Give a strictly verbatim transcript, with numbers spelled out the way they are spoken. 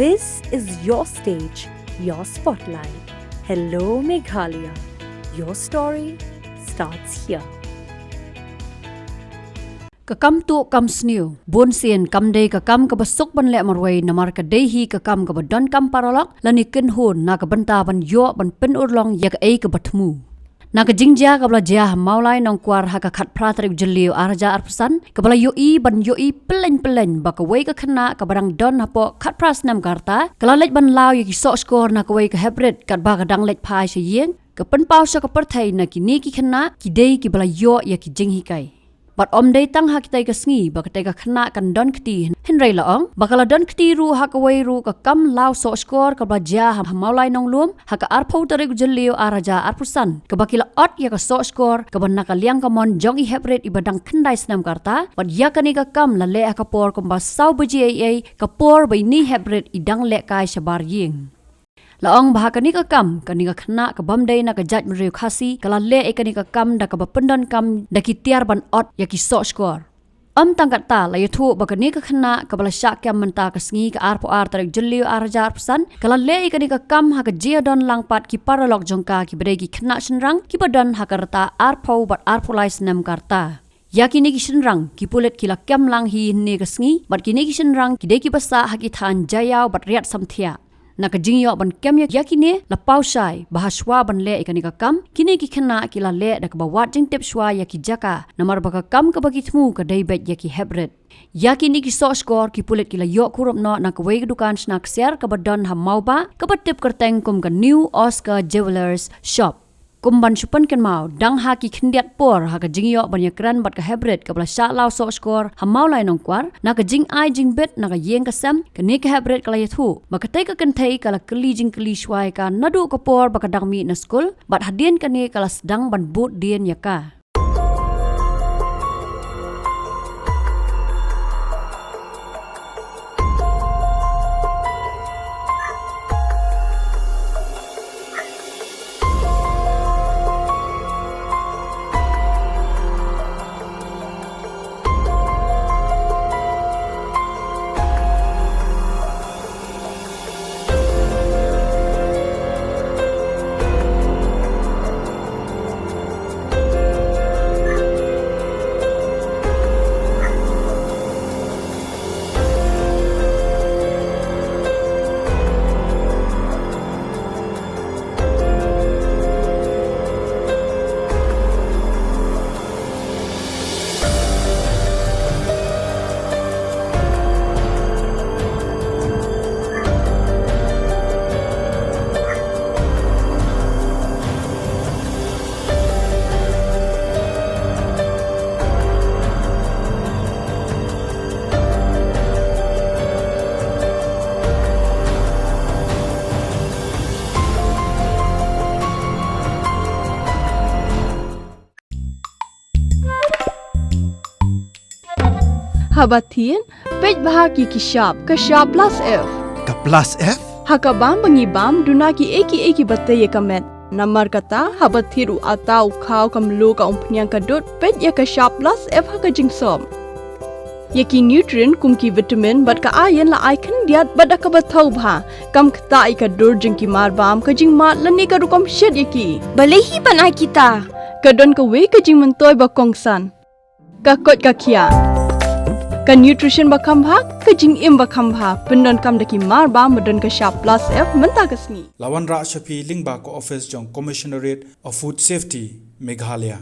This is your stage, your spotlight. Hello, Meghalaya. Your story starts here. Ka kam tuh kam sniew, bun sien kam dei ka kam kaba suk ban leh marwei namar ka dei hi ka kam kaba donkam paralok, lane kynhun na ka bynta ban ïoh ban pynurlong ïa kaei kaba thmu. Na ka jingjia kaba la jia ha Mawlai Nongkwar ha ka khatphra tarik Jylliew arhajar arphew san, kaba la ïohi ban ïohi pylleng pylleng ba kawei ka khynnah kaba dang don hapoh khatphra snem ka rta, ka la leit ban law ïa ki sohskor na kawei ka heprit katba ka dang leit phai sha ïing, ka pynpaw sha ka pyrthei na kine ki khynnah ki dei kiba la ïoh ïa ki jinghikai. Bad ym dei tang ha kitei ka sngi ba katei ka khynnah kan don kti, hynrei la ong ba ka la don kti ruh ha kawei ruh ka kam law sohskor kaba la jia ha Mawlai Nonglum ha ka arphew tarik Jylliew arhajar arphew san, kaba ki la ot ïa ka sohskor kaba na ka liang kamon jong i heprit iba dang khyndai snem ka rta, bad ïa kane ka kam la leh ha ka por kumba saw baje eiei, ka por ba ine i heprit i dang lehkai shabar ïing. La ong ba ha kane ka kam, kane ka khynnah kabym dei na ka jaitbynriew Khasi ka la leh ïa kane ka kam da kaba pyndonkam da ki tiar ban ot ïa ki sohskor. Ym tang katta, la ïathuh ba kane ka khynnah kaba la shah kem mynta ka sngi ka arphew ar tarik Jylliew arhajar arphew san, ka la leh ïa kane ka kam ha ka jingïadon lang pat ki paralok jong ka kiba dei ki khynnah shynrang kiba don ha ka rta arphew bad arphew lai snem ka rta. Ïa kine ki shynrang ki pulit ki la kem lang hi hynne ka sngi, bad kine ki shynrang ki dei kiba sah ha ki thaiñ Jaïaw bad Riatsamthiah. Na ka jingïoh ban kem ïa kine, la paw shai ba ha shuwa ban leh ïa kane ka kam, kine ki khynnah ki la leh da kaba wad jingtip shuwa ïa ki jaka, namar ba ka kam kaba ki thmu ka dei beit ïa ki heprit. Ïa kine ki sohskor ki pulit ki la ïoh kurup noh na kawei ka dukan shna ksiar kaba don ha Mawbah, kaba tip kyrteng kum ka New Oscar Jewellers Shop. Kum ban shu pynkynmaw, dang ha ki khyndiat por ha ka jingïoh ban ïakren bad ka heprit kaba la shah law sohskor ha Mawlai Nongkwar, na ka jingai jingbit na ka ïing ka sem, kane ka heprit ka la ïathuh ba katei ka kynthei ka la kylli jingkylli shuwa ïa ka naduh ka por ba ka dang mih na skul, bad hadien kane ka la sdang ban bud dien ïa ka. Haba thied, peit bha ki ki shap, ka shap plus F. Ka plus F? Ha ka bam ba ngi bam, duna ki ei ki ei kiba tei ïa ka met. Namar kata, haba thied u atta u khaw ka mluh ka umphniang ka dud, peit ïa ka shap plus F ha ka jingsop. Ïa ki nutrient kum ki vitamin bad ka iron la ai khyndiat bad da kaba thaw bha. Kam ktah ïa ka dur jong ki mar bam, ka jingmad lane ka rukom shet ïa ki. Balei hi ban ai kita? Ka don kawei ka jingmyntoi ba kongsan. Ka koit ka khiah. Ka nutrition ba kham bha, ka jingim ba kham bha. Pyndonkam da ki mar bam ba don ka shap plus F mynta ka sngi. La wanrah sha phi lyngba ka office jong Commissionerate of Food Safety, Meghalaya.